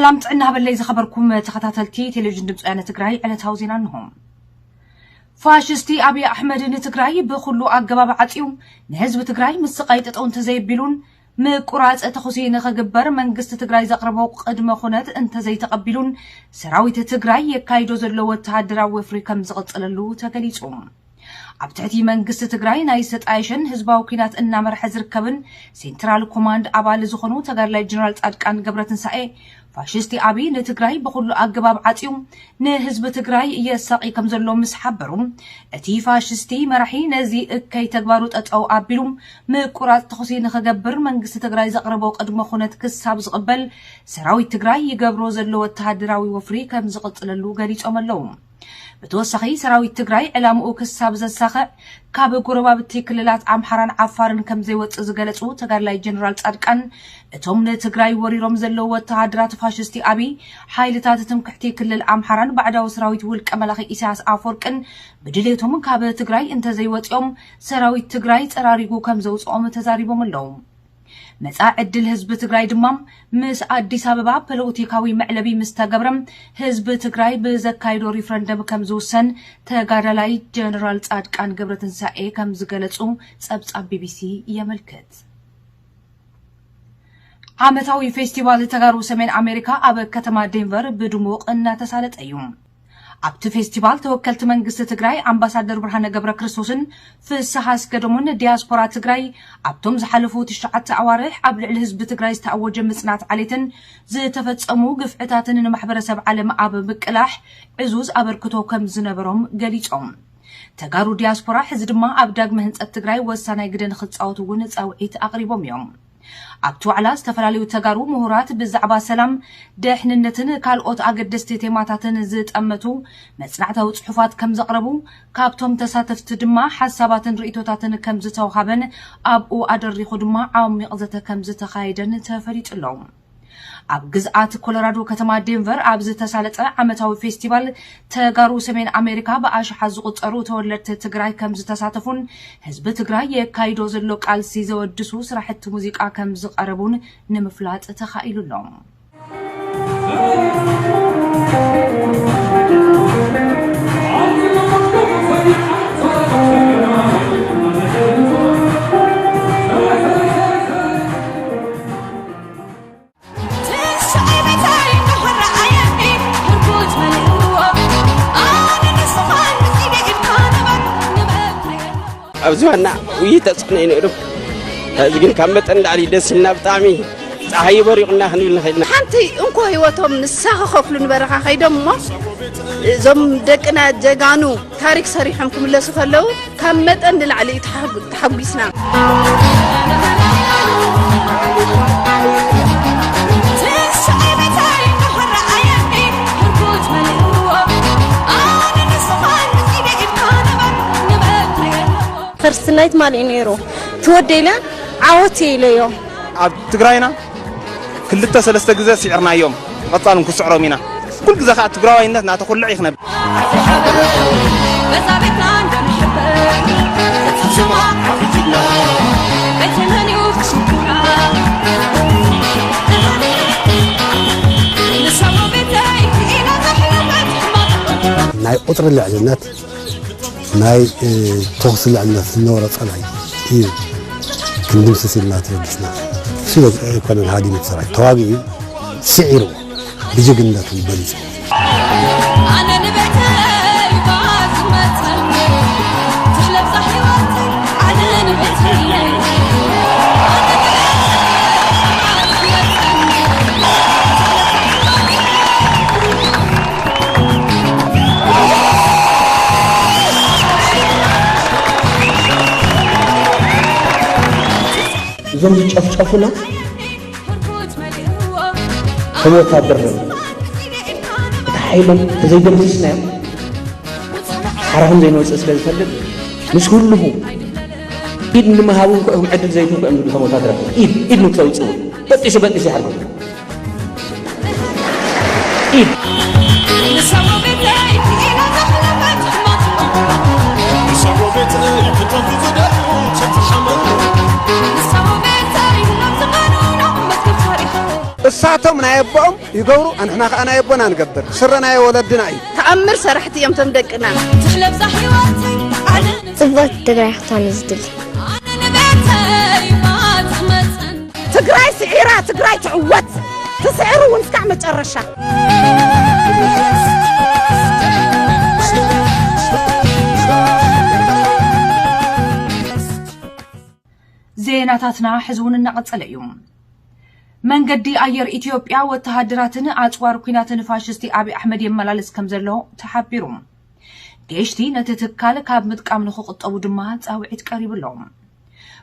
ሰላም ጥዕና ሃበለይ ዝኸበርኩም ተኸታተልቲ ቴሌቪዥን ድምፂ ወያነ ትግራይ፣ ዕለታዊ ዜና እንሆ። ፋሽስቲ ኣብይ ኣሕመድ ንትግራይ ብኹሉ ኣገባብ ዓፅዩ ንህዝቢ ትግራይ ምስቓይ ጠጠው እንተዘየቢሉን ምቁራፅ ተኹሲ ንኽግበር መንግስቲ ትግራይ ዘቕረቦ ቅድመ ኩነት እንተዘይተቐቢሉን ሰራዊት ትግራይ የካይዶ ዘሎ ወተሃደራዊ ወፍሪ ከም ዝቕፅለሉ ተገሊፁ። ኣብ ትሕቲ መንግስቲ ትግራይ ናይ ዝተጣየሸን ህዝባዊ ኲናት እናመርሐ ዝርከብን ሴንትራል ኮማንድ ኣባል ዝኾኑ ተጋዳላይ ጀነራል ጻድቃን ገብረትንሳኤ፣ ፋሽስቲ ኣብይ ንትግራይ ብኹሉ ኣገባብ ዓጽዩ ንህዝቢ ትግራይ የሳቒ ከም ዘሎ ምስ ሓበሩ፣ እቲ ፋሽስቲ መራሒ ነዚ እከይ ተግባሩ ጠጠው ኣቢሉ ምቁራጽ ተኹሲ ንኽገብር መንግስቲ ትግራይ ዘቕረቦ ቅድመ ኩነት ክሳብ ዝቕበል ሰራዊት ትግራይ ይገብሮ ዘሎ ወተሃደራዊ ወፍሪ ከም ዝቕጽለሉ ገሊጾም ኣለዉ። ብተወሳኺ ሰራዊት ትግራይ ዕላምኡ ክሳብ ዘሳኽዕ ካብ ጎረባብቲ ክልላት ኣምሓራን ዓፋርን ከም ዘይወፅእ ዝገለፁ ተጋዳላይ ጀነራል ፃድቃን፣ እቶም ንትግራይ ወሪሮም ዘለዉ ወተሃደራት ፋሽስቲ ኣብይ ሓይልታት ትምክሕቲ ክልል ኣምሓራን ባዕዳዊ ሰራዊት ውልቀ መላኺ ኢሳያስ ኣፈወርቅን ብድሌቶም ካብ ትግራይ እንተዘይወፂኦም ሰራዊት ትግራይ ፀራሪጉ ከም ዘውፅኦም ተዛሪቦም ኣለዉ። መጻኢ ዕድል ህዝቢ ትግራይ ድማ ምስ ኣዲስ ኣበባ ፖለቲካዊ መዕለቢ ምስ ተገብረ ህዝቢ ትግራይ ብዘካይዶ ሪፍረንደም ከም ዝውሰን ተጋዳላይ ጀነራል ጻድቃን ገብረትንሳኤ ከም ዝገለጹ ጸብጻብ ቢቢሲ የመልክት። ዓመታዊ ፌስቲቫል ተጋሩ ሰሜን ኣሜሪካ ኣብ ከተማ ዴንቨር ብድሙቕ እናተሳለጠ እዩ። ኣብቲ ፌስቲቫል ተወከልቲ መንግስቲ ትግራይ ኣምባሳደር ብርሃነ ገብረ ክርስቶስን ፍስሃ ኣስገዶምን ዲያስፖራ ትግራይ ኣብቶም ዝሓለፉ ትሽዓተ ኣዋርሕ ኣብ ልዕሊ ህዝቢ ትግራይ ዝተኣወጀ ምጽናት ዓሌትን ዝተፈጸሙ ግፍዕታትን ንማሕበረሰብ ዓለም ኣብ ምቅላሕ ዕዙዝ ኣበርክቶ ከም ዝነበሮም ገሊጾም። ተጋሩ ዲያስፖራ ሕዚ ድማ ኣብ ዳግመ ህንጸት ትግራይ ወሳናይ ግደ ንኽጻወቱ እውን ጻውዒት ኣቕሪቦም እዮም። ኣብቲ ዋዕላ ዝተፈላለዩ ተጋሩ ምሁራት ብዛዕባ ሰላም፣ ደሕንነትን ካልኦት ኣገደስቲ ቴማታትን ዝጠመቱ መጽናዕታዊ ጽሑፋት ከም ዘቕረቡ፣ ካብቶም ተሳተፍቲ ድማ ሓሳባትን ርእይቶታትን ከም ዝተውሃበን ኣብኡ ኣደሪኹ ድማ ዓሚቕ ዘተ ከም ዝተኻየደን ተፈሊጡ ኣሎ። ኣብ ግዝኣት ኮሎራዶ ከተማ ዴንቨር ኣብ ዝተሳለጠ ዓመታዊ ፌስቲቫል ተጋሩ ሰሜን ኣሜሪካ ብኣሽሓት ዝቑጸሩ ተወለድቲ ትግራይ ከም ዝተሳተፉን ህዝቢ ትግራይ የካይዶ ዘሎ ቃልሲ ዘወድሱ ስራሕቲ ሙዚቃ ከም ዝቐረቡን ንምፍላጥ ተኻኢሉ ኣሎ። ኣብዚ ዋና ውይይት ተጽዕኖ እዩ ነይሩ። ሕዚ ግን ካብ መጠን ላዕሊ ደስ ኢልና፣ ብጣዕሚ ጸሓይ በሪቑና ክንብል ንኽእል ኢና። ሓንቲ እንኮ ህይወቶም ንሳ ክኸፍሉ ንበረኻ ከይዶም እሞ፣ እዞም ደቅና ጀጋኑ ታሪክ ሰሪሖም ክምለሱ ከለዉ ካብ መጠን ንላዕሊ እዩ ተሓጉ-፣ ተሓጒስና። ፈርስት ናይት ማን እዩ ነይሩ? ትወደይለ ዓወት ኢለዮ። ኣብ ትግራይና ክልተ ሰለስተ ግዜ ስዒርናዮም፣ ብቐጻል እውን ክስዕሮም ኢና። ኩሉ ግዜ ከኣ ትግራዋይነት እናተኹልዕ እዩ ክነብር። ናይ ቁጽሪ ልዕልነት፣ ናይ፣ እ፣ ተኹሲ ልዕልነት ዝነበሮ ጸላኢ እዩ ክንድምስስ ኢልና ተበጊስና። እሱ ኣይኮነን ሃዲሙ እቲ ሰራዊት፣ ተዋጊኡ፣ ስዒሩ፣ ብጅግንነቱ በሊጹ። ኣነ ንቤተይ ባዝመተኒ፣ ትለብሳ ህይወተይ፣ ኣነ ንቤተይ። እዞም ዝጨፍጨፉና ከም ወታደር ነው። እቲ ሓይሎም ተዘይደምሲስናዮም ሓራኹም ዘይንወፅእ ስለ ዝፈልጥ ምስ ህልኹ ኢድ ንምሃቡ እንኳ እዮም ዕድል ዘይትንኩ እዮም ዝብሉ። ከም ወታደር ኢድ ኢድ ንክተውፅኡ በጢሱ በጢሱ ይሓርኩም። ኢድ እሳ እቶም ናይ ኣቦኦም ይገብሩ፣ ኣንሕና ከኣ ናይ ኣቦና ንገብር። ስረ ናይ ወለድና እዩ። ተኣምር ሰራሕቲ እዮም እቶም ደቅና። ትሕለብዛ ህይወት ኣነ ጽብቕቲ ትግራይ ክትኮን እዩ ዝድሊ። ኣነ ንቤተይ ማጽመጽን። ትግራይ ስዒራ፣ ትግራይ ትዕወት። ትስዕር እውን እስካዕ መጨረሻ። ዜናታትና ሕዚ እውን እናቐጸለ እዩ። መንገዲ ኣየር ኢትዮጵያ ወተሃደራትን ኣጽዋር ኲናትን ፋሽስቲ ኣብይ ኣሕመድ የመላልስ ከም ዘሎ ተሓቢሩ። ገየሽቲ ነቲ ትካል ካብ ምጥቃም ንኽቑጠቡ ድማ ጻውዒት ቀሪቡሎም።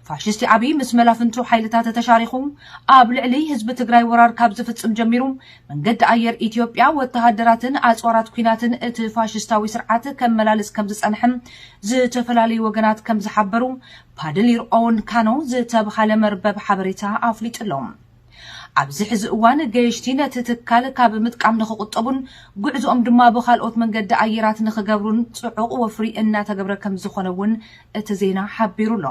ፋሽስቲ ኣብይ ምስ መላፍንቱ ሓይልታት ተሻሪኹ ኣብ ልዕሊ ህዝቢ ትግራይ ወራር ካብ ዝፍጽም ጀሚሩ መንገዲ ኣየር ኢትዮጵያ ወተሃደራትን ኣጽዋራት ኲናትን እቲ ፋሽስታዊ ስርዓት ከመላልስ ከም ዝጸንሐ ዝተፈላለዩ ወገናት ከም ዝሓበሩ ፓድሊር ኦውን ካኖ ዝተብሃለ መርበብ ሓበሬታ ኣፍሊጡ ኣሎ። ኣብዚ ሕዚ እዋን ገየሽቲ ነቲ ትካል ካብ ምጥቃም ንኽቑጠቡን ጉዕዞኦም ድማ ብኻልኦት መንገዲ ኣየራት ንኽገብሩን ጽዑቕ ወፍሪ እናተገብረ ከም ዝኾነ እውን እቲ ዜና ሓቢሩ ኣሎ።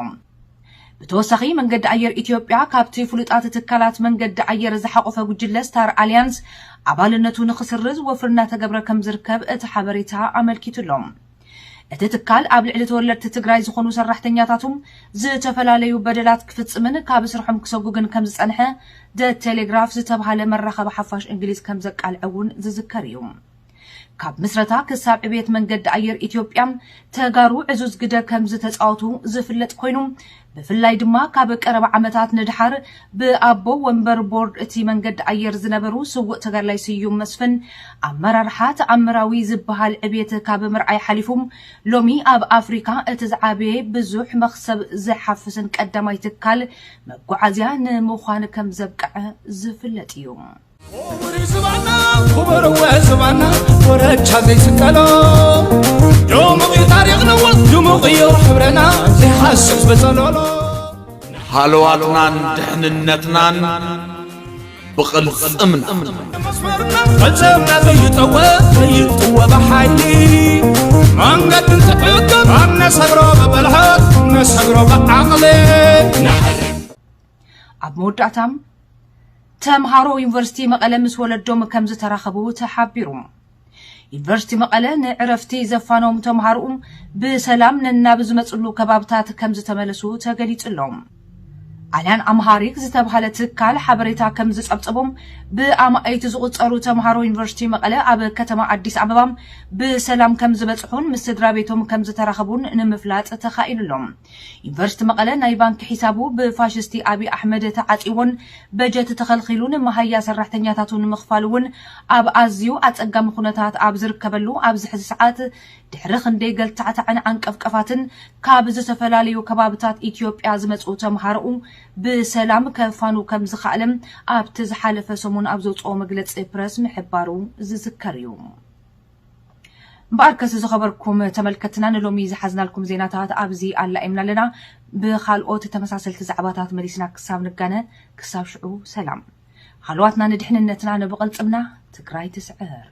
ብተወሳኺ መንገዲ ኣየር ኢትዮጵያ ካብቲ ፍሉጣት ትካላት መንገዲ ኣየር ዝሓቆፈ ጉጅለ ስታር ኣሊያንስ ኣባልነቱ ንኽስርዝ ወፍሪ እናተገብረ ከም ዝርከብ እቲ ሓበሬታ ኣመልኪቱ ኣሎ። እቲ ትካል ኣብ ልዕሊ ተወለድቲ ትግራይ ዝኾኑ ሰራሕተኛታቱ ዝተፈላለዩ በደላት ክፍጽምን ካብ ስርሖም ክሰጉግን ከም ዝጸንሐ ደ ቴሌግራፍ ዝተብሃለ መራኸቢ ሓፋሽ እንግሊዝ ከም ዘቃልዐ እውን ዝዝከር እዩ። ካብ ምስረታ ክሳብ ዕብየት መንገዲ ኣየር ኢትዮጵያ ተጋሩ ዕዙዝ ግደ ከም ዝተጻወቱ ዝፍለጥ ኮይኑ ብፍላይ ድማ ካብ ቀረባ ዓመታት ንድሓር ብኣቦ ወንበር ቦርድ እቲ መንገዲ ኣየር ዝነበሩ ስዉእ ተጋዳላይ ስዩም መስፍን ኣመራርሓ ተኣምራዊ ዝበሃል ዕብየት ካብ ምርኣይ ሓሊፉ ሎሚ ኣብ ኣፍሪካ እቲ ዝዓበየ ብዙሕ መኽሰብ ዝሓፍስን ቀዳማይ ትካል መጓዓዝያ ንምዃን ከም ዘብቅዐ ዝፍለጥ እዩ። ክቡር ዝባና ክቡር ወ ዝባና ወረቻ ዘይስቀሎ ድሙቕ እዩ ታሪኽና ድሙቕ እዩ ሕብረና ዘይሓስስ ብጸሎሎ። ሃለዋትናን ድሕንነትናን ብቕልጽምና መስመርና ቅልጽምና ዘይጠወ ዘይጥወ ብሓይሊ መንገድን ትዕግም ኣብ ነሰግሮ ብብልሓት ነሰግሮ ብዓቕሊ። ኣብ መወዳእታ ተምሃሮ ዩኒቨርሲቲ መቐለ ምስ ወለዶም ከም ዝተራኸቡ ተሓቢሩ። ዩኒቨርሲቲ መቐለ ንዕረፍቲ ዘፋኖም ተምሃሮኡ ብሰላም ነናብ ዝመፅሉ ከባብታት ከም ዝተመለሱ ተገሊፁ ኣሎ። ኣልያን ኣምሃሪክ ዝተብሃለ ትካል ሓበሬታ ከም ዝፀብፀቦም ብኣማኢት ዝቑፀሩ ተምሃሮ ዩኒቨርሲቲ መቐለ ኣብ ከተማ ኣዲስ ኣበባ ብሰላም ከም ዝበፅሑን ምስ ስድራ ቤቶም ከም ዝተራኸቡን ንምፍላጥ ተኻኢሉ ኣሎ። ዩኒቨርሲቲ መቐለ ናይ ባንኪ ሒሳቡ ብፋሽስቲ ኣብይ ኣሕመድ ተዓፂዎን በጀት ተኸልኺሉን መሃያ ሰራሕተኛታቱ ንምኽፋል እውን ኣብ ኣዝዩ ኣፀጋሚ ኩነታት ኣብ ዝርከበሉ ኣብዚ ሕዚ ሰዓት ድሕሪ ክንደይ ገልታዕታዕን ዓንቀፍቀፋትን ካብ ዝተፈላለዩ ከባብታት ኢትዮጵያ ዝመፁ ተምሃሮኡ ብሰላም ከፋኑ ከም ዝኸኣለ ኣብቲ ዝሓለፈ ሰሙን ኣብ ዘውፅኦ መግለፂ ፕረስ ምሕባሩ ዝዝከር እዩ። እምበኣርከስ ዝኸበርኩም ተመልከትና ንሎሚ ዝሓዝናልኩም ዜናታት ኣብዚ ኣላኢምና ኣለና። ብኻልኦት ተመሳሰልቲ ዛዕባታት መሊስና ክሳብ ንጋነ፣ ክሳብ ሽዑ ሰላም። ሃለዋትና ንድሕንነትና ንብቕልጽምና ትግራይ ትስዕር።